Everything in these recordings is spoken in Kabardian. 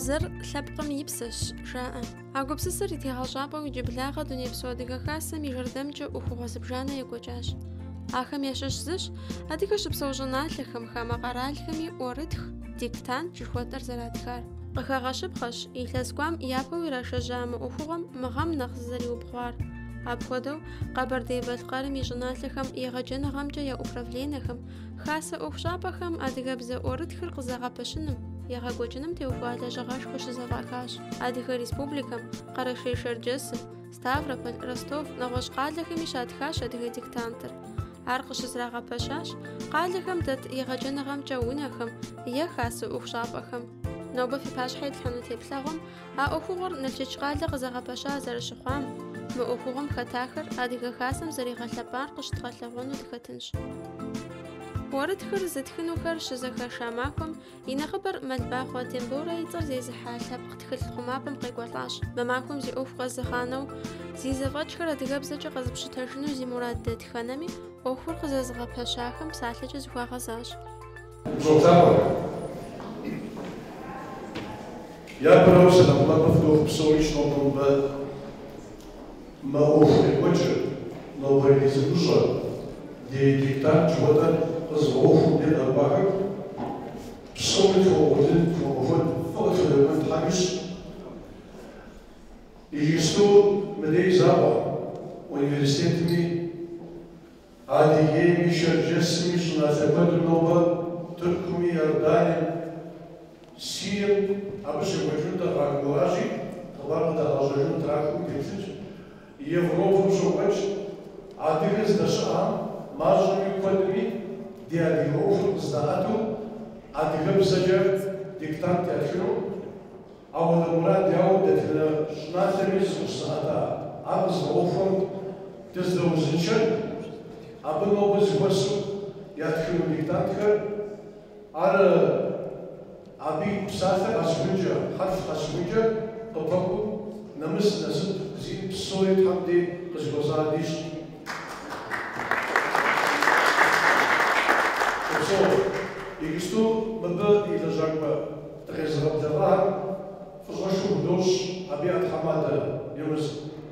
Бзэр лъэпкъым и псэщ, жаӏэ. А гупсысэр и тегъэщӏапӏэу иджыблагъэ Дунейпсо Адыгэ Хасэм и жэрдэмкӏэ ӏуэхугъуэ зыбжанэ екӏуэкӏащ. Ахэм ящыщ зыщ адыгэ щыпсэу щӏыналъэхэм, хамэ къэралхэми ӏуэрытх, диктант жыхуэтӏэр зэратхар. Къыхэгъэщыпхъэщ, илъэс кӏуам япэу ирашэжьа мы ӏуэхугъуэм мы гъэм нэхъ зызэриубгъуар. Апхуэдэу, Къэбэрдей-Балъкъэрым и щӏыналъэхэм егъэджэныгъэмкӏэ я управленэхэм, Хасэ ӏуэхущӏапӏэхэм адыгэбзэ ӏуэрытхыр къызэгъэпэщыным, егъэкӏуэкӏыным теухуа лэжьыгъэшхуэ щызэфӏахащ. Адыгэ Республикэм, Къэрэшей-Шэрджэсым, Ставрополь, Ростов, нэгъуэщӏ къалэхэми щатхащ адыгэ диктантыр. Ар къыщызэрагъэпэщащ къалэхэм дэт егъэджэныгъэмкӏэ унэхэм е хасэ ӏуэхущӏапӏэхэм. Нобэ фи пащхьэ итлъхьэну теплъэгъуэм А ӏуэхугъуэр Налшыч къалэ къызэгъэпэща зэрыщыхъуам, мы ӏуэхугъуэм хэтахэр Адыгэ Хасэм зэригъэлъэпӏар къыщыдгъэлъэгъуэну дыхэтынщ. ӏуэрытхыр зытхынухэр щызэхаша махуэм и нэхъыбэр Мэлбахъуэ Темборэ и цӏэр зезыхьэ лъэпкъ тхылъ хъумапӏэм къекӏуэлӏащ. Мы махуэм зи ӏуэху къэзыгъанэу, зи зэфӏэкӏхэр адыгэбзэкӏэ къэзыпщытэжыну зи мурад дэтхэнэми ӏуэхур къызэзыгъэпэщахэм псалъэкӏэ зыхуагъэзащ. Ныбжьэгъу лъапӏэхэ! Япэрауэ, сэлам гуапэ фыдох псомикӏ нобэ мыбы мы ӏуэху къекӏуэкӏыр, нобэрей ди зэӏущӏэр, ди диктант жыхуэтӏэр къэзыгъэӏуэхуу мыбдеж къэкӏуахэм псоми тхуэугъурлын, тхуэмахуэн, фӏы къытхудэкӏуэн Тхьэм ищӏ. Иджыпсту мыдей закъуэ университетми, Адыгейми, Шэрджэсми, щӏыналъэ куэдым нобэ, Тыркуми, Иорданием, Сирием абы щекӏуэкӏыну дыкъагурыӏуащи, хъыбар къыдагъэщӏэжыну трахыу деплъынщ. Европэм щокӏуэкӏ, адыгэ здэщыӏэм, мащӏэми куэдми ди адыгэ ӏуэхур къыздаӏэту, адыгэбзэкӏэ диктант ятхыну, Ауэдэ мурад яӏэу дэтхэнэ щӏыналъэми зыкъыщызыӏэта ар къызыгъэӏуэхухэм дыздэузыншэн, абы нобэ зэхуэсу ятхыну диктантхэр, ар абы ит псалъэ къэсыхункӏэ, хьэрф къэсыхункӏэ къыпэкӏуэу нэмыс, насып зиӏэн псори Тхьэм дей къызыхуэза дищӏ. Упсэу. Иджыпсту мыбы и лэжьакӏуэ Дыкъезыгъэблэгъахэм фӏыщӏэшхуэ худощӏ абы я тхьэмадэ Емыз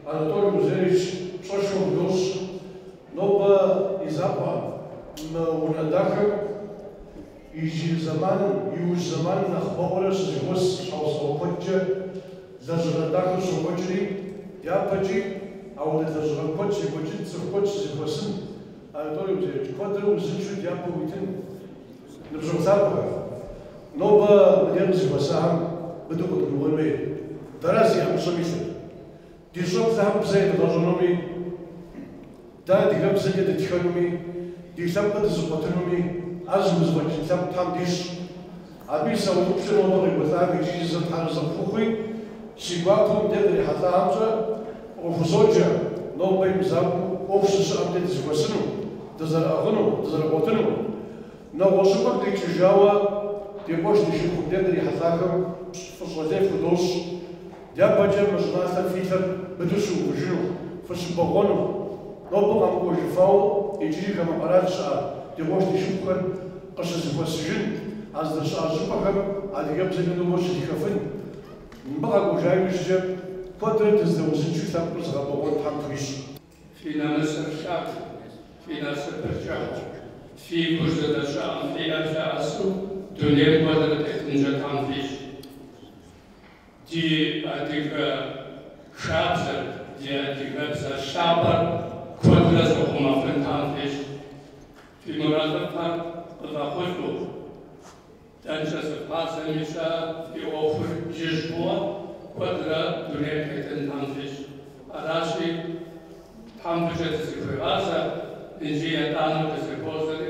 Анатолий Узерович пщӏэшхуэ худощӏ. Нобэ и закъуэ мы унэ дахэм иджы зэманым, иужь зэманым нэхъыбэӏуэрэ щызэхуос щхьэусыгъуэ куэдкӏэ лэжьыгъэ дахэ щокӏуэкӏри, дяпэкӏи ауэдэ лэжьыгъэ куэд щекӏуэкӏын, цӏыху куэд щызэхуэсын, Анатолий Узерович, куэдрэ узыншэу дяпэ уитын. Ныбжьэгъу лъапӏэхэ, нобэ мыдей къызэхуэсахэм быдэу къыдгурыӏуэн хуей, дэра зи ӏэмыщӏэм илъыр. Ди щӏэблэхэм бзэ едгъэщӏэнуми, дэ адыгэбзэкӏэ дытхэнуми, ди лъэпкъыр дызэкъуэтынуми, ар зыхузэфӏэкӏын лъэпкъ Тхьэм дищӏ. Абы и сэуэбкӏэ нобэ къекӏуэлӏахэм иджыри зэ Тхьэр арэзы къыфхухъуи, си гуапэу мыдей кърихьэлӏахэмкӏэ къыхузоджэ, нобэ и мызакъуэу ӏуэху щыщыӏэм дей дызэхуэсыну, дызэрыӏыгъыну, дызэрыкъуэтыну. Нэгъуэщӏыпӏэ къикӏыжауэ ди къуэш ди шыпхъу мыдей кърихьэлӏахэм фӏыщӏэ лей фхудощӏ. Дяпэкӏэ мы щӏыналъэм фи лъэр быдэу щыувыжыну, фыщыбэгъуэну. Нобэ къэмыкӏуэжыфауэ иджыри хамэ къэрал щыӏэ ди къуэш ди шыпхъухэр къыщызэхуэсыжын, а здэщыӏэ щӏыпӏэхэм адыгэбзэкӏэ нобэ щытхэфын. Мыбы къэкӏуэжа иужькӏэ куэдрэ дыздэузыншэу лъэпкъыр зыгъэбэгъуэн Тхьэм тхуищӏ. Фи нэмысыр лъагэу, фи насыпыр кӏыхьу, фи гур здэщыӏэм фи ӏэр лъэӏэсу дунейм куэдрэ тетынкӏэ Тхьэм фищӏ. Ди адыгэ хабзэр, ди адыгэбзэ лъапӏэр куэдрэ зыхъумэфын Тхьэм фищӏ. Фи мурадыфӏхэр къывэхъулӏэу, дэнкӏэ зывгъазэми щэ фи ӏуэхур ижь хъууэ куэдрэ дунейм тетын Тхьэм фищӏ. Аращи, Тхьэм фӏыкӏэ дызыхуегъазэ, иджы етӏанэу дызэхуозэри,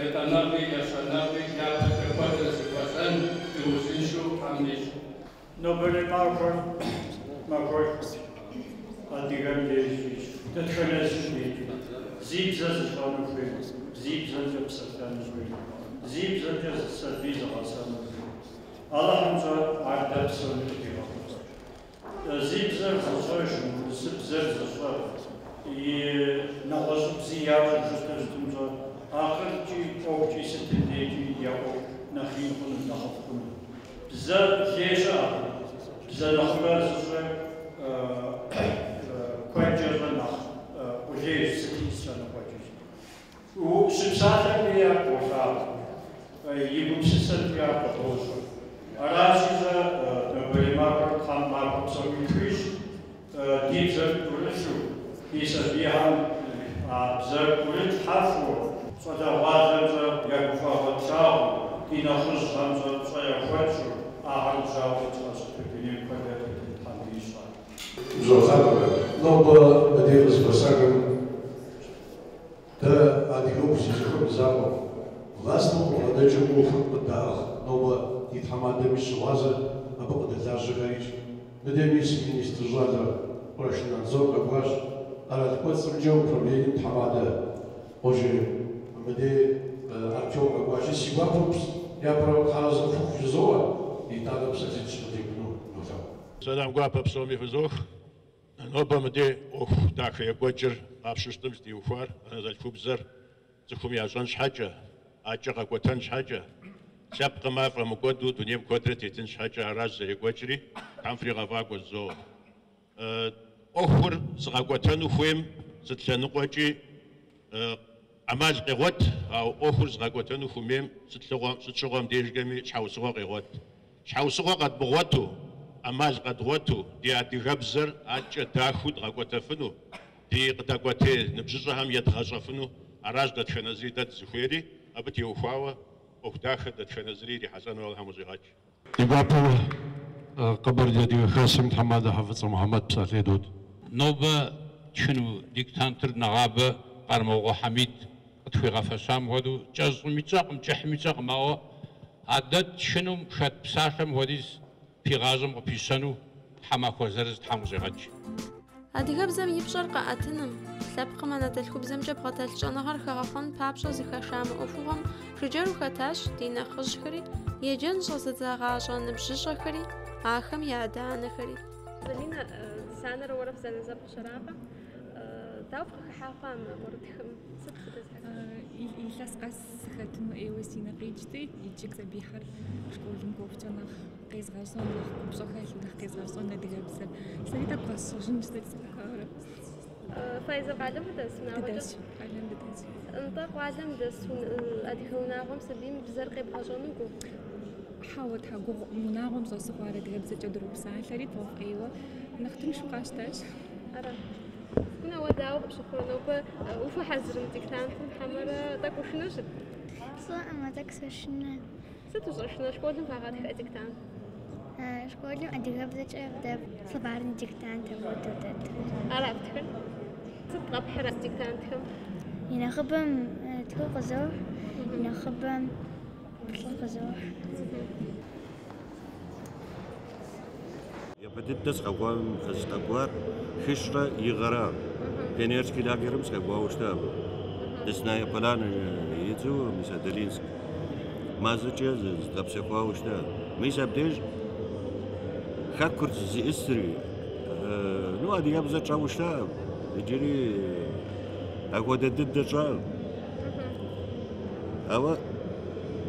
етӏанэгъи, ещанэгъи, дяпэкӏэ куэдрэ зыхуэзэн, дыузыншэу Тхьэм дищӏ. Нобэрей махуэр махуэшхуэщ адыгэм дежкӏи, дэтхэнэ зым дежкӏи. Зи бзэ зыщӏэну хуейм, зи бзэмкӏэ псэлъэну хуейм, зи бзэмкӏэ сабий зыгъэсэну хуейм. Алыхьымкӏэ ар дэ псоми къыдигъэхъулӏэ. Зи бзэр зыщӏэж, урысыбзэр зыщӏэр, и нэгъуэщӏыбзи ящӏэу щыту щытымщӏэ, акъылкӏи, ӏуэхукӏи, сытым дежкӏи я ӏуэху нэхъ ин хъуну, нэхъыфӏ хъуну. Бзэ лей щыӏэкъым. Бзэ нэхъыбэ зыщӏэр куэдкӏэ щӏэ нэхъ къулейщ, сыт и лъэныкъуэкӏи. Щыпсалъэмкӏи ар къолъагъу, и гупсысэмкӏи ар къыбощӏэ. Аращи, щӏэ нобэрей махуэр Тхьэм махуэ псоми тхуищӏ, ди бзэр тӏурылъу, ди сабийхэм а бзэр ӏурытлъхьэфу, щӏалэгъуалэм щӏэ я гуфӏэгъуэ тлъагъуу, ди нэхъыжьхэм щӏэ пщӏэ яхуэтщӏу, ахэр жьауэ къытщхьэщыту дунейм куэдрэ тетын Тхьэм дищӏ. Ныбжьэгъу нобэ мыдей къызэхуэсахэм дэ адыгэ ӏуэху зезыхуэм и закъуэкъым. Властым къыбгъэдэкӏыу ӏуэхур къыддаӏыгъ нобэ ди тхьэмадэми щыгъуазэ, абы къыдэлажьэхэри. Мыдей мис министр щӏалэ Къурэшын Анзор къэкӏуащ, къэрал кӏуэцӏымкӏэ управлением тхьэмадэ Къуэжей мыдей Артем къэкӏуащи, си гуапэу япэрауэ Тхьэразэ фыхъу жызоӏэ, итӏанэ псалъитӏ къыдекӏуну нолъэӏу. Сэлам гуапэ псоми фызох. Нобэ мыдей ӏуэху дахэ екӏуэкӏыр къапщыщтым зытеухуар анэдэлъхубзэр цӏыхум ящӏэн щхьэкӏэ, адэкӏэ къэкӏуэтэн щхьэкӏэ, лъэпкъым ар фӏэмыкӏуэду дунейм куэдрэ тетын щхьэкӏэ аращ зэрекӏуэкӏри, Тхьэм фригъэфӏакӏуэ жызоӏэ. Ӏуэхур зыгъэкӏуэтэну хуейм сыт лъэныкъуэкӏи ӏэмал къегъуэт, ауэ ӏуэхур зыгъэкӏуэтэну хуэмейм сыт щыгъуэм дежкӏэми щхьэусыгъуэ къегъуэт. Щхьэусыгъуэ къэдмыгъуэту, ӏэмал къэдгъуэту, ди адыгэбзэр адэкӏэ дахэу дгъэкӏуэтэфыну, ди къыдэкӏуэтей ныбжьыщӏэхэм едгъэщӏэфыну, аращ дэтхэнэ зыри дэ дызыхуейри, абы теухуауэ ӏуэху дахэ дэтхэнэ зыри ирихьэлӏэну Алыхьым къыщӏигъэкӏ. Ди гуапэу Къэбэрдей Адыгэ Хасэм тхьэмадэ Хьэфӏыцӏэ Мухьэмэд псалъэ идот. Нобэ тхыну диктантыр нэгъабэ Къармокъуэ Хьэмид къытхуигъэфэщам хуэдэу кӏэщӏми тщӏэкъым, кӏыхьми тщӏэкъым, ауэ а дэ тхынум хэт псалъэм хуэдиз фи гъащӏэм къыпищэну тхьэмахуэ зырыз Тхьэм къыщӏигъэкӏ. Адыгэбзэм и пщӏэр къэӏэтыным, лъэпкъым анэдэлъхубзэмкӏэ бгъэдэлъ щӏэныгъэр хэгъэхъуэн папщӏэ зыхаша мы ӏуэхугъуэм жыджэру хэтащ ди нэхъыжьхэри, еджэн щӏэзыдзагъащӏэ ныбжьыщӏэхэри, ахэм я адэ-анэхэри. Залинэ, Санэрэ уэрэ фызэнэзэпхъущ, аракъэ? Дауэ фыкъыхыхьа хъуа мы ӏуэрытхым? Сыт фыдэзыхьэхар? Илъэс къэс сыхэтыну ӏейуэ си нэ къикӏти, иджы сабийхэр школым кӏуэхукӏэ нэхъ къезгъэщӏэн, нэхъ купщӏэ хэлъу, нэхъ къезгъэщӏэн адыгэбзэр. Сэри тӏэкӏу къэсщӏэжынщ, сэри сыхуейуэрэ. Фэ езыр къалэм фыдэс унагъуэкӏэ? Дыдэсщ, къалэм дыдэсщ. Нтӏэ, къуалэм дэс адыгэ унагъуэм сабийм бзэр къебгъэщӏэну гугъу? Хьэуэ, тхьэ, гугъукъым. Унагъуэм щӏэсу хъуар адыгэбзэкӏэ дропсалъэри, тфӏэфӏ ӏейуэ нэхъ тыншу къащтэщ. Ара. Кӏунэ, уэ дауэ къыпщыхъурэ нобэ ухуэхьэзырын диктантым, хьэмэрэ тӏэкӏу ушынэу щыт? Сщӏэкъым, тӏэкӏу сошынэ. Сыт ущӏэшынэр? Школым фагъэтхэ диктант? Школым адыгэбзэкӏэ дэ словарный диктант апхуэдэу дэтх. Ара фтхыр? Сыт къэпхьрэ диктантхэм? И нэхъыбэм тху къызохь, и нэхъыбэм плӏы къызохь. Япэ дыдэ сыкъэкӏуар хыщӏрэ и гъэра. Пионерский лагерым сыкъэкӏуауэ щыта абы. Лесная поляна и цӏэу, мис а Долинск. Мазэкӏэ зыдгъэпсэхуауэ щыта. Мис абдеж хэкур зиӏысри, ну, адыгэбзэ тщӏэуэ щытакъым. Иджыри апхуэдэ дыдэ тщӏакъым. Ауэ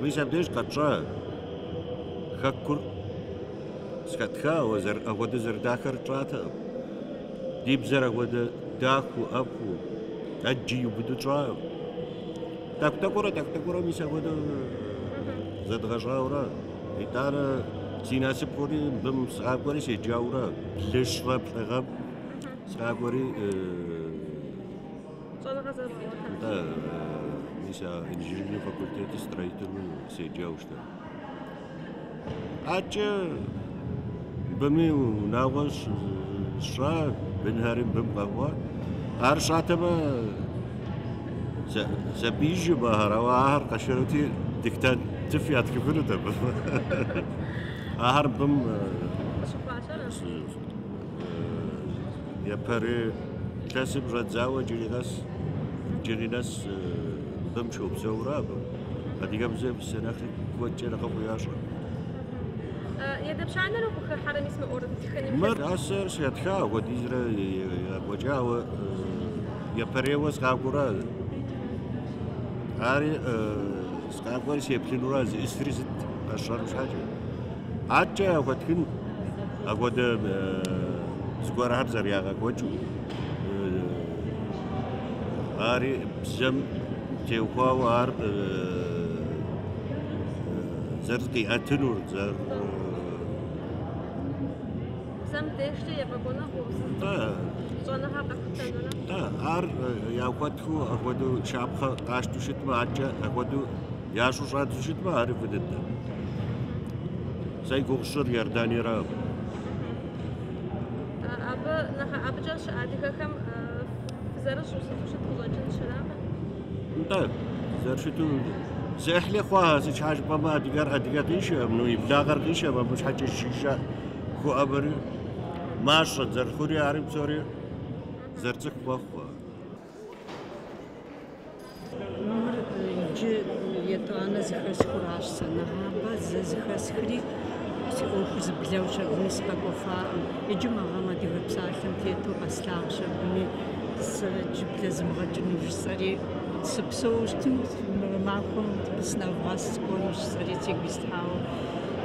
мис абдеж къэтщӏа хэкур схэтха, ауэ апхуэдэ зэрыдахэр тщӏатэкъым. Ди бзэр апхуэдэ дахэу, ӏэфӏу, ӏэджи иубыду тщӏакъым. Тӏэкӏу-тӏэкӏуурэ, тӏэкӏу-тӏэкӏуурэ мис апхуэдэу зэдгъэщӏауэрэ. Итӏанэ си насып хъури мыбым сыкъакӏуэри седжауэрэ, блыщӏрэ плӏы гъэм сыкъакӏуэри Щӏэныгъэ зэбгъэгъуэта? Нтӏэ, мис а инженерный факультеты строителу седжауэ щыта. Адэкӏэ мыбыми унагъуэ сщӏа, бынхэри мыбым къэкӏуа. Ар сщӏатэмэ, сабиижым ахэр, ауэ ахэр къэшэнути диктант тыф ятхыфынут абы. Ахэр мыбым Къыщыхъуащ ара? Япэрей илъэсым щӏэдзауэ иджыри нэс мыбым щопсэурэ абы. Адыгэбзэм сэ нэхъри куэдкӏэ нэхъыфӏу ящӏэ. Едапщанэрэ укъыхыхьэрэ мис мы ӏуэрытхыным? Мыр хасэр схэтха апхуэдизрэ екӏуэкӏа, ауэ япэрейуэ сыкъакӏуэурэ ари сыкъакӏуэри сеплъынурэ зиӏысри сыт къэсщӏэну щхьэкӏэ. Адэкӏэ яхуэтхын апхуэдэ зыгуэрхэр зэрырагъэкӏуэкӏыу, ари бзэм теухуауэ ар зэрызыкъиӏэтынур, зэры... Бзэм дежкӏэ ефӏэкӏуэныгъэу, щӏэныгъэ къэхутэнурэ. Нтӏэ, ар яхуэтхыу апхуэдэу щапхъэ къащтэу щытмэ, адэкӏэ апхуэдэу ящӏу щӏадзэу щытмэ, ари фӏы дыдэ. Сэ и гугъу сщӏыр Иорданиера. Абы нэхъ абыкӏэ щыӏэ адыгэхэм фызэрыщӏу сыту щыт къыщӏэкӏынщ, аракъэ? Нтӏэ, зэрыщыту зэӏыхьлы хъуа, сыт щхьа жыпӏэмэ, адыгэр адыгэ къишэкъым, ну и благъэр къишэкъым, абы щхьэкӏэ жыжьэ хуэӏэбэри мащӏэт зэрыхъури, ари псори зэрыцӏыху мэхъу. Мыр иджы етӏуанэ зэхэсхыуращ сэ. Нэгъабэ зэ зэхэсхри, си ӏуэхур зэблэущ абыми сыкъэкӏуэфакъым. Иджы мы гъэм Адыгэ псалъэм тету къэслъагъущ абыми сэ иджы блэзмыгъэкӏыну жысӏэри, сыпсэу щытым мы махуэм сынэвгъэс сыкӏуэну жысӏэри сигу ислъхьауэ.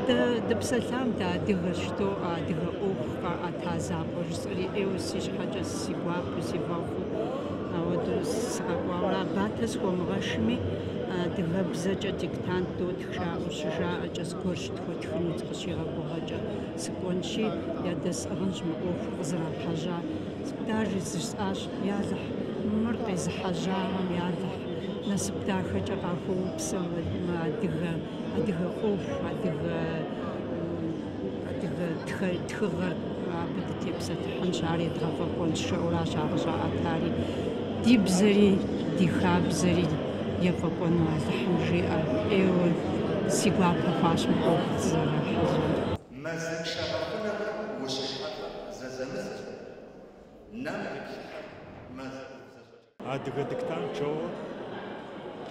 Дэ дыпсэлъам дэ адыгэщ жыдоӏэ, адыгэ ӏуэху къаӏэта закъуэ жысӏэри ӏейуэ си щхьэкӏэ си гуапэу, си фӏэфӏу ауэдэу сыкъэкӏуауэра. Батэ схуэмыгъэшми, адыгэбзэкӏэ диктант дотх жаӏэу щыжаӏэкӏэ зыгуэр щытхуэтхыну къыщигъэгугъэкӏэ сыкӏуэнщи, ядэсӏыгъынщ мы ӏуэхур къызэрахьэжьар. Даже жысӏащ, Ялыхь, мыр къезыхьэжьахэм, Ялыхь, насып дахэкӏэ къахуэупсэ мы адыгэ, адыгэ ӏуэху, адыгэ, адыгэ тхыгъэр абы дытепсэлъыхьынщ, ар едгъэфӏэкӏуэнщ, жаӏэуращ ар къыщӏаӏэтари. Ди бзэри, ди хабзэри ефӏэкӏуэну Алыхьым жиӏэ, ӏейуэ си гуапэ хъуащ мы ӏуэхур зэрахьэжьар. Мэзыншэ гъэхъунэхэм ущрихьэлӏэр зэзэмызэщ, нэм къиплъыхьыр мэз ӏув зэщӏэкӏа. Адыгэ диктант жоуэ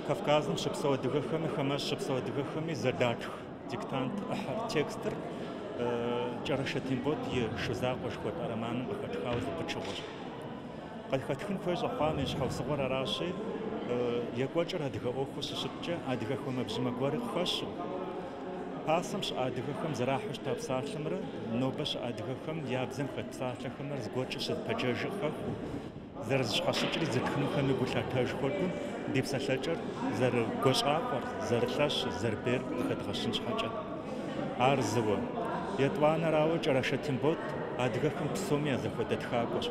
Кавказым щыпсэу адыгэхэми хамэщӏ щыпсэу адыгэхэми зэдатх диктант ӏыхьэр, текстыр Кӏэрашэ Тембот и Шу закъуэ жыхуэтӏэ романым къыхэтхауэ зы пычыгъуэщ. Къыхэтхын хуей щӏэхъуам и щхьэусыгъуэр аращи, екӏуэкӏыр адыгэ ӏуэхуу щыщыткӏэ адыгэ хуэмэбжьымэ гуэри къыхэщу, пасэм щыӏэ адыгэхэм зэрахьэу щыта псалъэмрэ нобэ щыӏэ адыгэхэм я бзэм хэт псалъэхэмрэ зыгуэркӏэ щызэпэджэжи къыхэхуэу, зэрызэщхьэщыкӏри зытхынухэми гу лъатэж хуэдэу ди псэлъэкӏэр зэрыгуащӏафӏэр, зэрылъэщыр, зэрыбейр къыхэдгъэщын щхьэкӏэ. Ар зыуэ. Етӏуанэрауэ, Кӏэрашэ Тембот адыгэхэм псоми я зэхуэдэ тхакӏуэщ.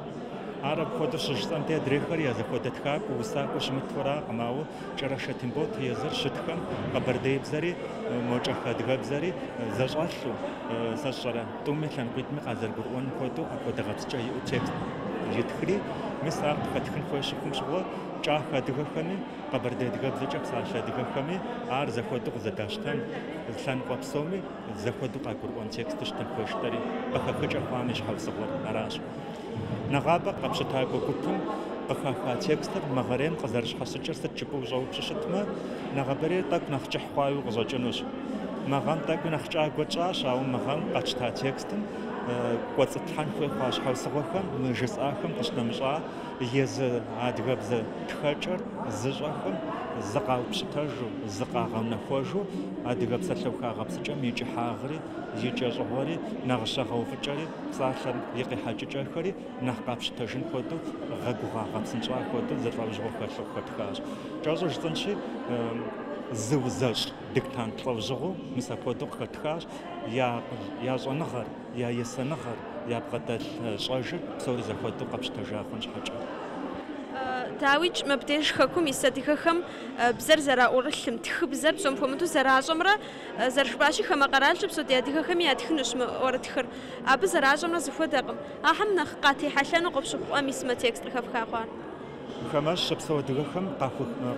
Ар апхуэдэу щыжысӏэм де адрейхэри я зэхуэдэ тхакӏуэ, усакӏуэ щымытуракъым, ауэ Кӏэрашэ Тембот езыр щытхэм къэбэрдеибзэри, мо кӏахэ адыгэбзэри зэщӏэлъу, сэ сщӏэрэ, тӏуми лъэныкъуитӏми къазэрыгурыӏуэным хуэдэу апхуэдэ гъэпсыкӏэ иӏэу текст итхри, мис ар къыхэтхын хуей щыхъум щыгъуэ, кӏахэ адыгэхэми, къэбэрдей адыгэбзэкӏэ псалъэ адыгэхэми ар зэхуэдэу къызэдащтэн, лъэныкъуэ псоми зэхуэдэу къагурыӏуэн тексту щытын хуей жытӏэри, къыхэхыкӏэ хъуам и щхьэусыгъуэр аращ. Нэгъабэ къэпщытакӏуэ гупым къыхаха текстыр мыгъэрейм къызэрыщхьэщыкӏыр сыт жыпӏэу ущӏэупщӏу щытмэ, нэгъабэрейр тӏэкӏу нэхъ кӏыхь хъуауи къыщӏэкӏынущ. Мы гъэм тӏэкӏуи нэхъ кӏагуэ тщӏащ, ауэ мы гъэм къэтщта текстым кӏуэцӏытлъхьэн хуей хъуа щхьэусыгъуэхэм мы жысӏахэм къыщынэмыщӏа езы адыгэбзэ тхэкӏэр зыщӏэхэм зыкъаупщытэжу, зыкъагъэнэхуэжу адыгэ псалъэуха гъэпсыкӏэм и кӏыхьагъри, и кӏэщӏыгъуэри, нагъыщэ гъэувыкӏэри, псалъэм и къехьэкӏыкӏэхэри нэхъ къапщытэжын хуэдэу, гъэгугъа гъэпсынщӏа хуэдэу зы лӏэужьыгъуэ хэлъу къыхэтхащ. Кӏэщӏу жысӏэнщи, зыузэщӏ диктант лӏэужьыгъуэу мис апхуэдэу къыхэтхащ я щӏэныгъэр, я есэныгъэр, ябгъэдэлъ щӏэжыр псори зэхуэдэу къэпщытэжа хъун щхьэкӏэ. Дауикӏ, мыбдеж хэкум ис адыгэхэм бзэр зэраӏурылъым, тхыбзэр псом хуэмыдэу зэращӏэмрэ Зэрыжыпӏащи, хамэ къэрал щыпсэу ди адыгэхэми ятхынущ мы ӏуэрытхыр. Абы зэращӏэмрэ зэхуэдэкъым. Ахэм нэхъ къатехьэлъэну къыпщыхъуӏэ мис мы текст къыхэфха хъуар? Хамэщӏ щыпсэу адыгэхэм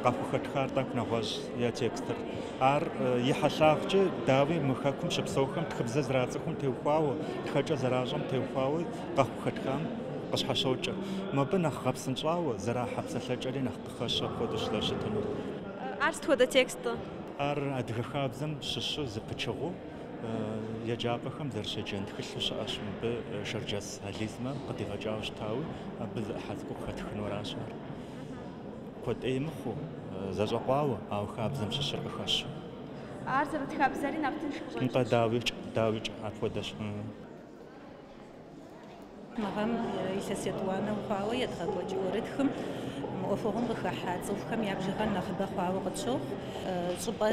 къахухэтхар тӏэкӏу нэгъуэщӏ я текстыр. Ар и хьэлъагъкӏэ, дауи, мы хэкум щыпсэухэм тхыбзэ зэрацӏыхум теухуауэ, тхэкӏэ зэращӏэм теухуауэ къахухэтхам къыщхьэщокӏыр. Мыбы нэхъ гъэпсынщӏауэ, зэрахьэ псэлъэкӏэри нэхъ къыхэщу апхуэдэу зэрыщытынур. Ар сыт хуэдэ текст-тӏэ? Ар адыгэ хабзэм щыщу зы пычыгъуэу еджапӏэхэм зэрыщеджэн тхылъу щыӏэщ. Мыбы Шэрджэс Алий сымэ къыдигъэкӏауэ щытауи, абы зы ӏыхьэ цӏыкӏуу къыхэтхынуращ ар. Куэд ӏей мыхъуу, зэщӏэкъуауэ, ауэ хабзэм щыщыр къыхэщу. Ар зэрытха бзэри нэхъ тынш къыщӏэкӏынщ. Нтӏэ, дауикӏ. дауикӏ, апхуэдэщ. Мы гъэм илъэс етӏуанэ хъуауэ едгъэкӏуэкӏ ӏуэрытхым мы ӏуэхугъуэм къыхыхьа цӏыхухэм я бжыгъэр нэхъыбэ хъуауэ къытщохъу. Щӏыпӏэ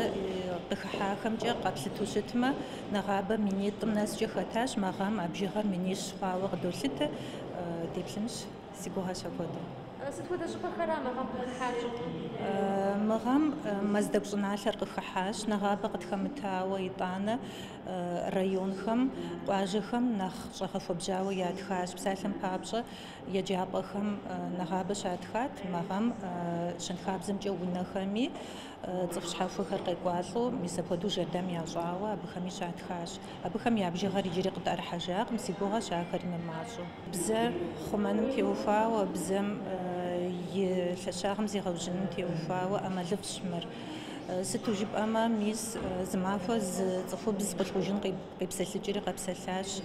къыхыхьахэмкӏэ къэплъыту щытмэ, нэгъабэ минитӏым нэскӏэ хэтащ, мы гъэм а бжыгъэр минищ хъуауэ къыдолъытэ. Деплъынщ, си гугъэщ апхуэдэу. Сыт хуэдэ щӏыпӏэхэра мы гъэм къыхыхьар? Мы гъэм Мэздэгу щӏыналъэр къыхыхьащ, нэгъабэ къытхэмытауэ, итӏанэ районхэм, къуажэхэм нэхъ щӏэгъэхуэбжьауэ ятхащ. Псалъэм папщӏэ, еджапӏэхэм нэгъабэ щатхат, мы гъэм щэнхабзэмкӏэ унэхэми цӏыху щхьэхуэхэр къекӏуалӏэу, мис апхуэдэу жэрдэм ящӏауэ абыхэми щатхащ. Абыхэм я бжыгъэр иджыри къытӏэрыхьэжакъым, си гугъэщ ахэри мымащӏэу. Бзэр хъумэным теухуауэ, бзэм и лъэщагъым зегъэужьыным теухуауэ ӏэмалыфӏщ мыр. Сыту жыпӏэмэ, мис зы махуэ зы цӏыхубз Къулъкъужын къипсэлъыкӏри къэпсэлъащ.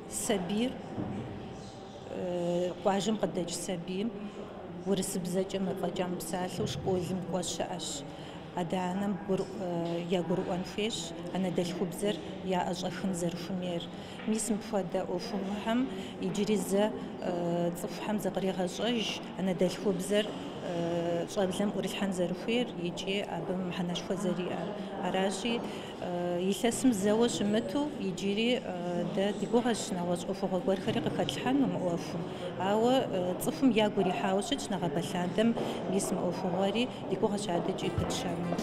Сабийр, къуажэм къыдэкӏ сабийм урысыбзэкӏэ мыфӏэкӏа мыпсалъэу школым кӏуэ щыӏэщ. Адэ-анэм ягурыӏуэн хуейщ анэдэлъхубзэр яӏэщӏэхын зэрыхуэмейр. Мис мыпхуэдэ ӏуэхугъуэхэм иджыри зэ цӏыхухэм зыкърегъэщӏэж анэдэлъхубзэр щӏэблэм ӏурылъхьэн зэрыхуейр икӏи абы мыхьэнэшхуэ зэриӏэр. Аращи, илъэсым зэуэ щымыту иджыри дэ ди гугъэщ нэгъуэщӏ ӏуэхугъуэ гуэрхэри къыхэтлъхьэну мы ӏуэхум. Ауэ цӏыхум ягу ирихьауэ щытщ нэгъабэ лъандэм мис мы ӏуэхугъуэри ди гугъэщ адэкӏи пытщэну.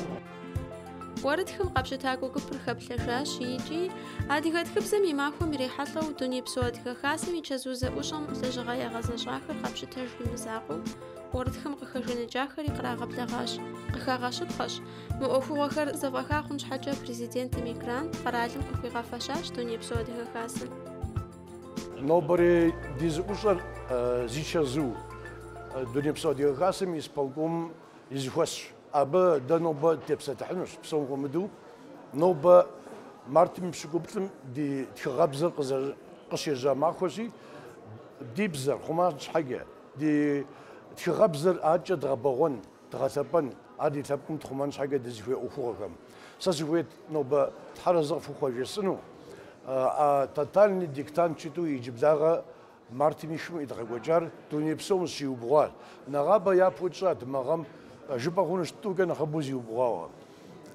ӏуэрытхым къэпщытакӏуэ гупыр хэплъэжащ икӏи Адыгэ тхыбзэм и махуэм ирихьэлӏэу Дунейпсо Адыгэ Хасэм и чэзу зэӏущӏэм лэжьыгъэ ягъэзэщӏахэр къапщытэж и мызакъуэу, ӏуэрытхым къыхэжаныкӏахэри кърагъэблэгъащ. Къыхэгъэщыпхъэщ, мы ӏуэхугъуэхэр зэфӏэха хъун щхьэкӏэ Президентым и грант къэралым къыхуигъэфэщащ Дунейпсо Адыгэ Хасэм. Нобэрей ди зэӏущӏэр зи чэзу Дунейпсо Адыгэ Хасэм и исполкомым и зэхуэсщ. Абы дэ нобэ дытепсэлъыхьынущ, псом хуэмыдэу нобэ мартым и пщыкӏуплӏым ди тхыгъэбзэр къыщежьа махуэщи, ди бзэр хъума щхьэкӏэ, ди тхыгъэбзэр адэкӏэ дгъэбэгъуэн, дгъэлъэпӏэн, ар ди лъэпкъым тхъумэн щхьэкӏэ дызыхуей ӏуэхугъуэхэм. Сэ сыхуейт нобэ тхьэразэ къыфхухъу жесӏэну, а тотальный диктант жытӏэу иджыблагъэ Мартым и хым едгъэкӏуэкӏар дуней псом зыщиубгъуар. Нэгъабэ япэу тщӏат мы гъэм жыпӏэ хъунущ тӏукӏэ нэхъыбэу зиубгъуауэ.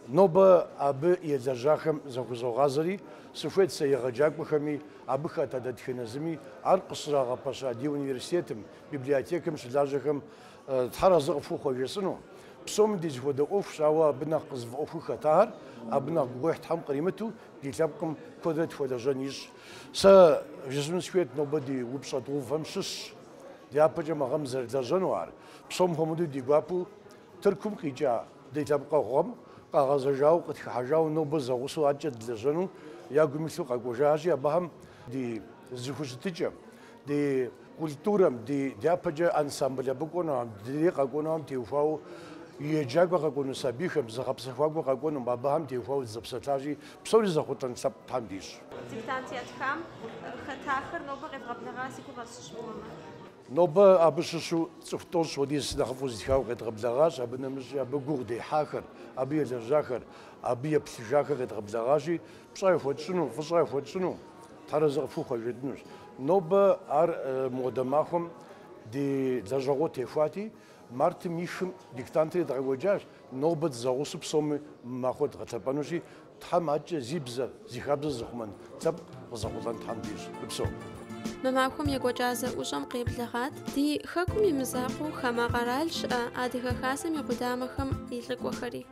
Нобэ абы елэжьахэм захузогъазэри, сыхуейт сэ егъэджакӏуэхэми, абы хэта дэтхэнэ зыми, ар къыщызэрагъэпэща ди университетым, библиотекэм щылажьэхэм тхьэразэ къыфхухъу жесӏэну. Псоми ди зэхуэдэ ӏуэхущ, ауэ абы нэхъ къызыфӏэӏуэхуу хэтахэр, абы нэхъ гугъуехь Тхьэм къримыту, ди лъэпкъым куэдрэ тхуэлэжьэн ищӏ. Сэ жысӏэну сыхуейт нобэ ди упщӏэ дгъэувхэм щыщщ, дяпэкӏэ мы гъэм зэрылэжьэну ар. Псом хуэмыдэу ди гуапэу Тыркум къикӏа ди лъэпкъэгъухэм къагъэзэжауэ, къытхыхьэжауэ нобэ зэгъусэу адэкӏэ дылэжьэну я гум илъу къэкӏуэжащи, абыхэм ди зэхущытыкӏэм, ди культурэм, ди дяпэкӏэ ансамбль абы кӏуэнухэм, ди дей къэкӏуэнухэм теухуауэ еджакӏуэ къэкӏуэну сабийхэм, зыгъэпсэхуакӏуэ къэкӏуэнум, абыхэм теухуауэ дызэпсэлъащи, псори зэхъулӏэн лъэпкъ Тхьэм дищӏ. Диктант ятхам хэтахэр нобэ къевгъэблэгъа си гугъэщ щыщымыуэмэ. Нобэ абы щыщу цӏыху тӏощӏ хуэдиз нэхъыфӏу зытхауэ къедгъэблэгъащ, абы нэмыщӏи абы гугъу дехьахэр, абы елэжьахэр, абы еплъыжахэр къедгъэблэгъащи, пщӏэ яхуэтщӏыну, фӏыщӏэ яхуэтщӏыну, Тхьэразэ къыфхухъу жетӏынущ. Нобэ ар мыуэдэ махуэм ди лэжьэгъуэу техуати, мартым и хым диктантыр едгъэкӏуэкӏащ, нобэ дызэгъусэу псоми мы махуэр дгъэлъэпӏэнущи, Тхьэм адэкӏэ зи бзэр, зи хабзэр зыхъумэн лъэпкъ къызэхъулӏэн Тхьэм дищӏ. Фыпсэу. Мы махуэм екӏуэкӏа зэӏущӏэм къеблэгъат ди хэкум и мызакъуэу хамэ къэрал щыӏэ Адыгэ Хасэм и къудамэхэм и лӏыкӏуэхэри.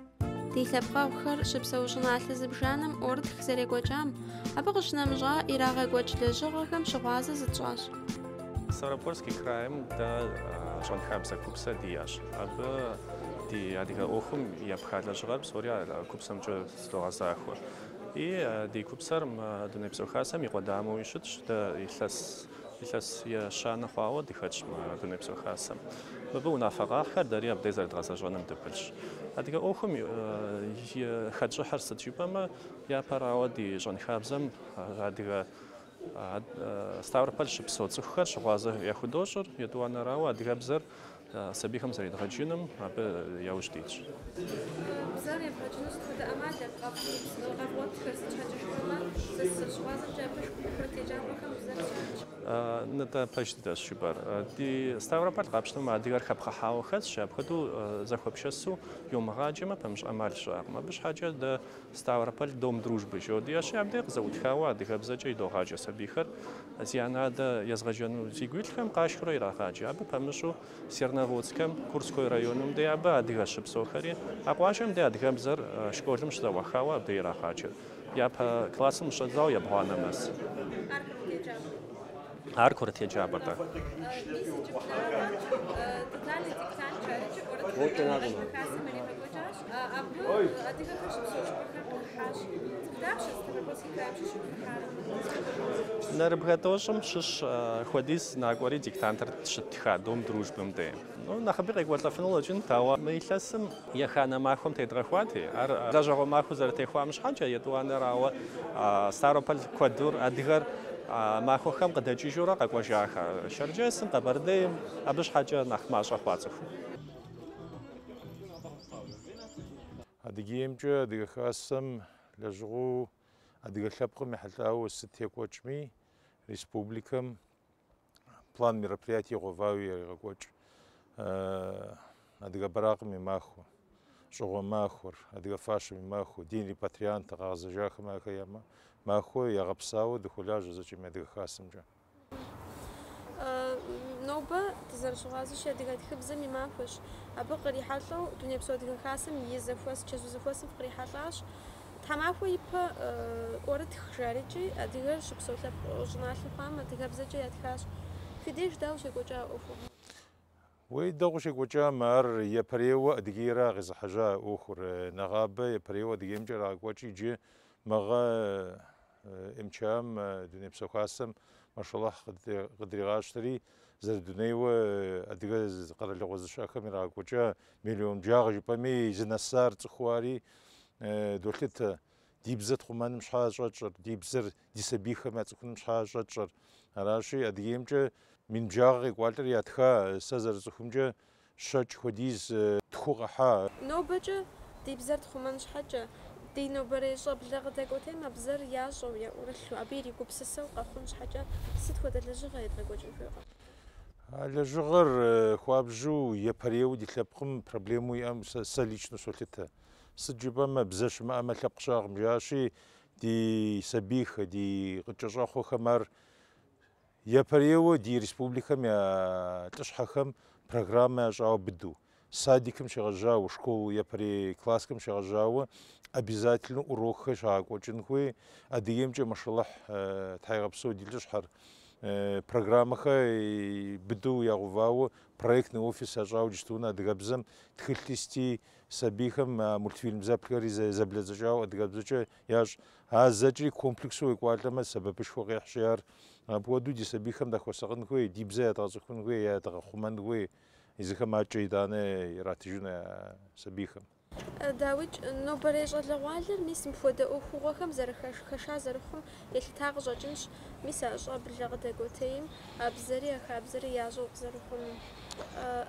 Ди лъэпкъэгъухэр щыпсэу щӏыналъэ зыбжанэм ӏуэрытх зэрекӏуэкӏам, абы къыщынэмыщӏа ирагъэкӏуэкӏ лэжьыгъэхэм щыгъуазэ зытщӏащ. Ставропольский крайм дэ щӏэнхабзэ купсэ диӏэщ. Абы ди адыгэ ӏуэхум епха лэжьыгъэр псори а купсэмкӏэ зыдогъэзахуэ. И ди купсэр мы Дунейпсо Хасэм и къудамэуи щытщ. Дэ илъэс Илъэс ещанэ хъуауэ дыхэтщ мы Дунейпсо Хасэм. Мыбы унафэ къахьхэр дэри абдей зэрыдгъэзэщӏэным дыпылъщ. Адыгэ ӏуэхум и хэтщӏыхьыр сыт жыпӏэмэ, япэрауэ ди щӏэнхабзэм адыгэ Ставрополь щыпсэу цӏыхухэр щыгъуазэ яхудощӏыр, етӏуанэрауэ адыгэбзэр Сабийхэм зэредгъэджыным абы яужь дитщ. Бзэр евгъэджыну сыт хуэдэ ӏэмал къэвгъуэтхэр, сыт щхьэкӏэ жыпӏэмэ, сэ сызэрыщыгъуазэмкӏэ, абы курыт еджапӏэхэм бзэр щадж. Нтӏэ, пэж дыдэщ жыпӏэр. Ди Ставрополь къапщтэмэ, адыгэр хэпхъыхьауэ хэсщ, апхуэдэу зэхуэпшэсу йумыгъаджэмэ, пэмыщӏ ӏэмал щыӏэкъым. Абы щхьэкӏэ дэ Ставрополь Дом дружбы жиӏэу диӏэщи, абдей къызэӏутхауэ адыгэбзэкӏэ идогъаджэ сабийхэр. Зи анэ-адэ езгъэджэну зигу илъхэм къашэурэ ирагъаджэ. Абы пэмыщӏу Серноводскэм, Курской районым дей абы адыгэ щыпсэухэри, а къуажэм дей адыгэбзэр школым щызэӏуахауэ абдей ирагъаджэ. Япэ классым щӏэдзауэ ебгъуанэм нэс. Ар курыт еджапӏэ. Ар курыт еджапӏэ-тӏэ. Мис иджыблагъэ тотальный диктант жарикӏи ӏуэрытх Адыгэ Хасэм иригъэкӏуэкӏащ. Абы адыгэхэр щыпсэу щӏыпӏэхэр къыхыхьащ. Цӏыху дапщэ Ставропольский крайм щыщу хыхьар? Нэрыбгэ тӏощӏым щыщ хуэдиз накӏуэри диктантыр щыттха Дом дружбым дей. Ну, нэхъыби къекӏуэлӏэфыну къыщӏэкӏынт, ауэ мы илъэсым еханэ махуэм тедгъэхуати, ар лэжьэгъуэ махуэу зэрытехуам щхьэкӏэ, етӏуанэрауэ, Ставрополь куэдур адыгэр махуэхэм къыдэкӏыжурэ къэкӏуэжахэ Шэрджэсым, Къэбэрдейм, абы щхьэкӏэ нэхъ мащӏэ хъуа цӏыху. Адыгеймкӏэ Адыгэ Хасэм лэжьыгъэу адыгэ лъэпкъым ехьэлӏауэ сыт екӏуэкӏми, республикэм план мероприятий гъэувауэ ирегъэкӏуэкӏ. Адыгэ бэракъым и махуэ, щӏыгъуэ махуэр, адыгэ фащэм и махуэ, день репатрианта къагъэзэжахэм ахэр я махуэ ягъэпсауэ дыхуолажьэ зэкӏэми Адыгэ Хасэмкӏэ. Нобэ дызэрыщыгъуазэщи, адыгэ тхыбзэм и махуэщ. Абы кърихьэлӏэу Дунейпсо Адыгэ Хасэм и зэхуэс, чэзу зэхуэсым фыкърихьэлӏащ. Тхьэмахуэ ипэ ӏуэрытх жарикӏи, адыгэр щыпсэу лъэпкъ щӏыналъэ хъуам адыгэбзэкӏэ ятхащ. Фи деж дауэ щекӏуэкӏа а ӏуэхугъуэр? Уей, дэгъуэу щекӏуэкӏам, ар япэрейуэ Адыгейра къезыхьэжьа ӏуэхур. Нэгъабэ япэрейуэ Адыгеймкӏэ ирагъэкӏуэкӏ иджы мыгъэ МЧА-м, Дунейпсо Хасэм, машаллахь къыдригъащтэри, зэрыдунейуэ адыгэ къэралыгъуэ зыщыӏэхэм ирагъэкӏуэкӏа миллион бжагъэ жыпӏэми зынэсар цӏыхуу ари долъытэ. Ди бзэ тхъумэным щхьа щӏэтщӏэр, ди бзэр ди сабийхэм яцӏыхуным щхьа щӏэтщӏэр. Аращи, Адыгеймкӏэ мин бжагъэ къекӏуалӏэри ятха, сэ зэрыцӏыхумкӏэ щэкӏ хуэдиз тху къэхьа. Нобэкӏэ ди бзэр тхъумэн щхьэкӏэ, ди нобэрей щӏэблэ къыдэкӏуэтейм а бзэр ящӏэу, яӏурылъу, абы иригупсысэу къэхъун щхьэкӏэ сыт хуэдэ лэжьыгъэ едгъэкӏуэкӏын хуейкъэ? А лэжьыгъэр хуабжьу япэрейуэ ди лъэпкъым проблемэу иӏэм сэ лично солъытэ. Сыт жыпӏэмэ, бзэ щымыӏэмэ лъэпкъ щыӏэкъым жаӏэщи, ди сабийхэ, ди къыткӏэщӏэхъуэхэм ар япэрейуэ ди республикэм я лӏыщхьэхэм программэ ящӏауэ быдэу. Садикым щегъэжьауэ, школ япэрей классхэм щегъэжьауэ обязательно урокхэр щагъэкӏуэкӏын хуей. Адыгеймкӏэ машаллахь тхьэигъэпсэу ди лӏыщхьэр программэхэр быдэу ягъэувауэ проектный офис ящӏауэ иджыстунэ адыгэбзэм тхылъи сыти сабийхэм мультфильм зэплъхэри зэблэдзэкӏауэ адыгэбзэкӏэ ящӏ. А зэкӏри комплексу уекӏуалӏэмэ, сэбэпышхуэ къехьщи ар. Апхуэдэу ди сабийхэм дахуэсакъын хуей, ди бзэ ядгъэцӏыхун хуей, ядгъэхъумэн хуей, езыхэм адэкӏэ итӏанэ иратыжыну я сабийхэм. Дауикӏ, нобэрей щӏалэгъуалэр мис мыпхуэдэ ӏуэхугъуэхэм зэрыхэша зэрыхъум елъыта къыщӏэкӏынщ, мис а щӏэблэ къыдэкӏуэтейм а бзэри а хабзэри ящӏэу къызэрыхъунум.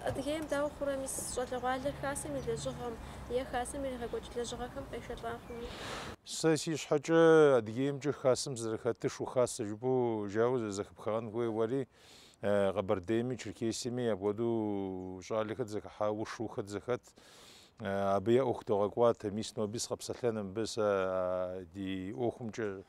Адыгейм дауэ хъурэ мис щӏалэгъуалэр хасэм и лэжьыгъэм е хасэм иригъэкӏуэкӏ лэжьыгъэхэм къешэлӏа хъуну? Сэ си щхьэкӏэ Адыгеймкӏэ хасэм сызэрыхэтыр шу хасэ жыпӏэу жауэ зэхэпхагъэн хуей уэри, Къэбэрдейми Черкесиеми апхуэдэу щӏалэхэр зэхыхьауэ шухэр зэхэт. Абы я ӏуэху догъэкӏуатэ, мис ноби сыкъэпсэлъэн мыбы сэ ди ӏуэхумкӏэ.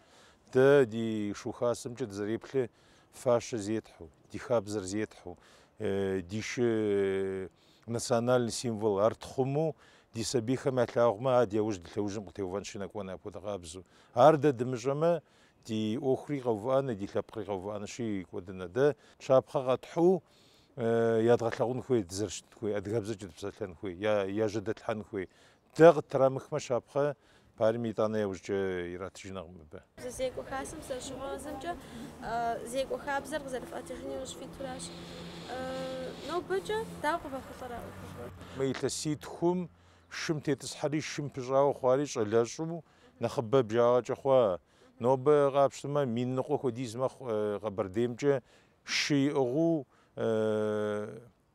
Дэ ди шу хасэмкӏэ дызэреплъыр фащэ зетхьэу, ди хабзэр зетхьэу, ди шы национальный символ ар тхъумэу ди сабийхэм ялъагъумэ, ар ди яужь ди лъэужьым къытеувэнщи нэкӏуэн апхуэдэ къабзэу. Ар дэ дымыщӏэмэ, ди ӏуэхури къэувыӏэнэ, ди лъэпкъри къэувыӏэнщи кӏуэдынэ. Дэ щапхъэ къэтхьу ядгъэлъагъун хуей, дызэрыщытын хуей, адыгэбзэкӏэ дыпсэлъэн хуей, яжьэдэтлъхьэн хуей. Дэ къыттрамыхмэ щапхъэ парим итӏанэ яужькӏэ иратыжынукъым мыбы. Зекӏуэ хасэм сызэрыщыгъуазэмкӏэ, зекӏуэ хабзэр къызэрыфӏэтыжын иужь фитуращ. Нобэкӏэ дауэ къывэхъулӏэрэ а ӏуэхугъуэр? Мы илъэситхум шым тетӏысхьэри шым пыщӏауэ хъуари щӏалэщӏу нэхъыбэ бжагъэкӏэ хъуа. Нобэ къапщтэмэ, мин ныкъуэ хуэдиз мэхъу Къэбэрдеймкӏэ шы иӏыгъыу.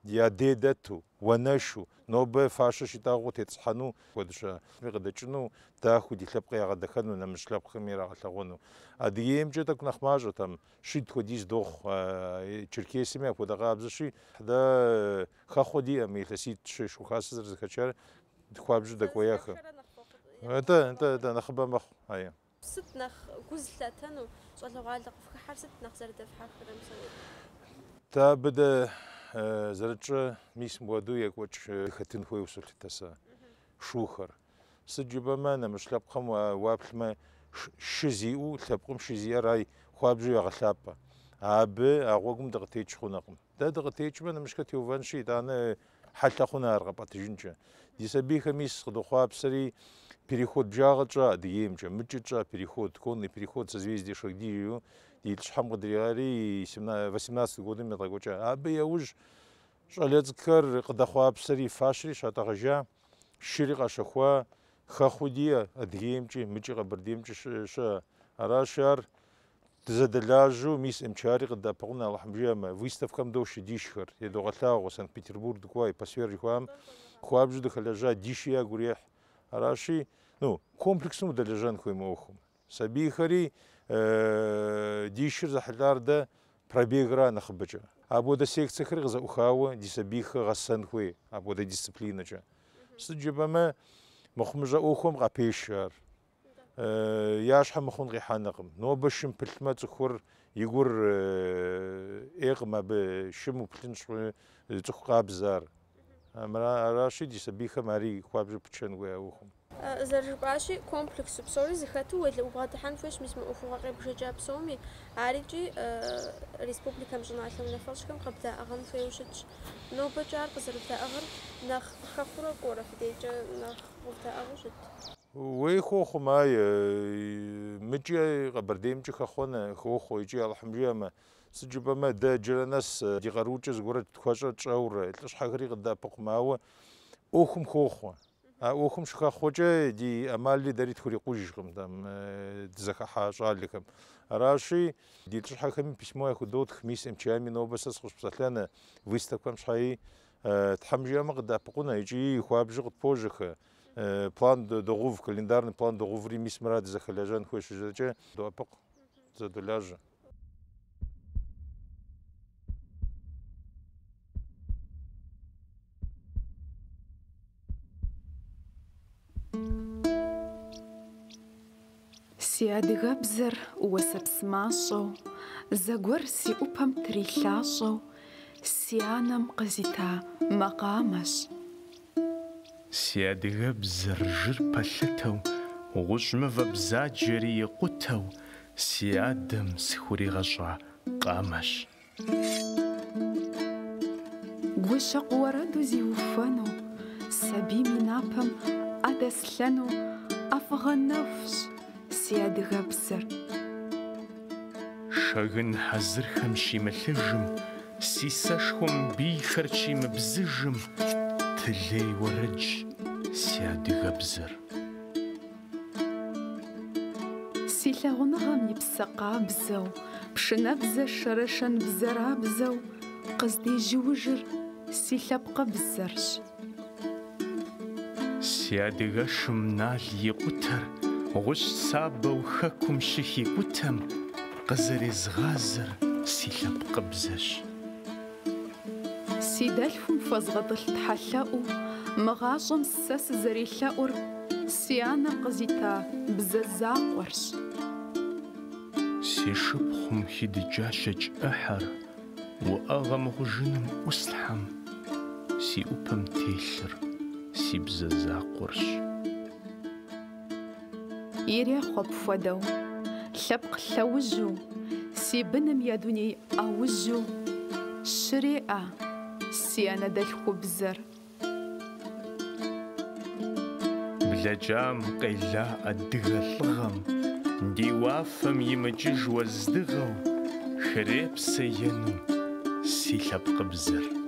Я дей дэту, уанэшу, нобэ фащэ щитӏагъэу къытетӏысхьэну куэд щыӏэ. Къыдэкӏыну, дахэу ди лъэпкъ ягъэдэхэну, нэмыщӏ лъэпкъхэм ирагъэлъэгъуэну. Адыгеймкӏэ тӏэкӏу нэхъ мащӏэт, там щитӏ хуэдиз дохъу, Черкесиеми апхуэдэ къабзэщи, дэ хэхъуэ диӏэ мы илъэситӏ-щы Шу Хасэ зэрызэхэтшар хуабжьу дэкӏуеяхэ. Нтӏэ, нтӏэ, нтӏэ, нэхъыбэ мэхъу, ае. Сыт нэхъ гу зылъатэну, щӏалэгъуалэ къыфхыхьэр сыт нэхъ зэрыдэфхьэхрэ мис ауэдэ? Дэ абы дэ зэрытщӏэ мис мыуэду екӏуэкӏ хэтын хуейуэ солъытэ сэ шухэр. Сыт жыпӏэмэ, нэмыщӏ лъэпкъхэм уаплъмэ, шы зиӏэу, лъэпкъым шы зиӏэр ай хуабжьу ягъэлъапӏэ. Абы а гъуэгум дыкъытекӏ хъунукъым. Дэ дыкъытекӏмэ, нэмыщӏхэр теувэнщи, итӏанэ хьэлъэ хъуну ар къэпӏэтыжынкӏэ. Ди сабийхэм мис къыдохъуапсэри, переход бжагъэ тщӏа Адыгеймкӏэ, мыкӏэ тщӏа переход, конный переход Созвездие Шагди жиӏэу ди лӏыщхьэм къыдригъэри, 18 годым едгъэкӏуэкӏа. Абы яужь щӏалэ цӏыкӏухэр къыдэхъуапсэри, фащэри щатӏэгъэжа, шыри къащэхуа, хэхъуи диӏэ Адыгеймкӏи, мыкӏи Къэбэрдеймкӏи щыӏэ. Аращи, ар дызэдэлажьэу, мис МЧА-ри къыддэӏэпыкъун Алыхьым жиӏэмэ, выставкэм дошэ дишхэр, едогъэлъагъу, Санкт-Петербург дыкӏуа, Иппосфер жыхуаӏэм хуабжьу дыхэлэжьа, диши ягу ирехь. Аращи, ну, комплексу удэлэжьэн хуей мы ӏуэхум. Сабийхэри ди шыр зэхьэлӏар дэ пробегра нэхъыбэкӏэ. Апхуэдэ секцэхэри къызэӏухауэ ди сабийхэр гъэсэн хуей апхуэдэ дисциплинэкӏэ. Сыт жыпӏэмэ, мыхъумыщӏэ ӏуэхухэм къапешэ ар. Я щхьэ мыхъун къихьэнукъым. Нобэ шым пылъмэ, цӏыхур и гур ӏейкъым абы, шым упылъын цӏыху къабзэ ар. Аращи, ди сабийхэм ари хуабжьу пытшэн хуей а ӏуэхум. Зэрыжыпӏащи, комплексу псори зэхэту убгъэдыхьэн хуейщ мис мы ӏуэхугъуэ къебжэкӏа псоми, ар икӏи республикэм щӏыналъэ унафэщӏхэм къыбдаӏыгъын хуейуэ щытщ. Нобэкӏэ ар къызэрыбдаӏыгъыр нэхъ хэхъуэрэ кӏуэрэ фи дежкӏэ нэхъ къывдаӏыгъыу щыт? Уей хохъуэ, Майе, мыкӏи Къэбэрдеймкӏи хэхъуэнэ, хохъуэ икӏи Алыхьым жиӏэмэ. Сыт жыпӏэмэ, дэ иджырэ нэс ди къарукӏэ зыгуэрэ тхуэщӏэр тщӏэурэ, лӏыщхьэхэри къыддэӏэпыкъумэ, ауэ ӏуэхум хохъуэ. А ӏуэхум щыхэхъуэкӏэ ди ӏэмалри дэри тхурикъужкъым там дызэхыхьа щӏалэхэм. Аращи, ди лӏыщхьэхэми письмо яхудотх, мис МЧА-ми нобэ сэ сыкъыщыпсэлъэнэ, выставкэм щхьэи Тхьэм жиӏэмэ къыдэӏэпыкъунэ икӏи хуабжьу къытпожьэхэ. План догъув, календарный план догъуври, мис мыра дызэхэлэжьэн хуей щыжытӏэкӏэ доӏэпыкъу, дызэдолажьэ. Си адыгэбзэр уэсэпс мащӏэу, зэгуэр си ӏупэм трилъащӏэу, си анэм къызита макъамэщ. Си адыгэбзэр жыр пэлъытэу, гъущӏ мывэ бзаджэри икъутэу, си адэм схуригъэщӏа къамэщ. Гущэкъу уэрэду зиухуэну, сабийм и напэм ӏэ дэслъэну ӏэфӏыгъэ нэхущ си адыгэбзэр. Шэгын хьэзырхэм щимылъыжым, си сэшхуэм бийхэр щимыбзыжым, тылей уэрэдщ си адыгэбзэр. Си лъагъуныгъэм и псэ къабзэу, пшынэбзэ шэрэшэн бзэрабзэу къыздежьуужыр си лъэпкъыбзэрщ. Си адыгэшым нал икъутэр гъущӏ сабэу хэкум щыхикӏутэм, къызэрезгъазэр си лъэпкъыбзэщ. Си дэлъхум хуэзгъэтӏылъ тхьэлъэӏуу мы гъащӏэм сэ сызэрелъэӏур си анэм къызита бзэ закъуэрщ. Си шыпхъум хидыкӏа щэкӏ ӏыхьэр уӏэгъэ мыхъужыным ӏуслъхьэм, си ӏупэм телъыр си бзэ закъуэрщ. Ирехъу апхуэдэу, лъэпкъ лъэужьу, си быным я дуней ӏэужьу щреӏэ си анэдэлъхубзэр. Блэкӏам къела адыгэ лӏыгъэм, ди уафэм имыкӏыж уэздыгъэу, хрепсэ ену си лъэпкъыбзэр.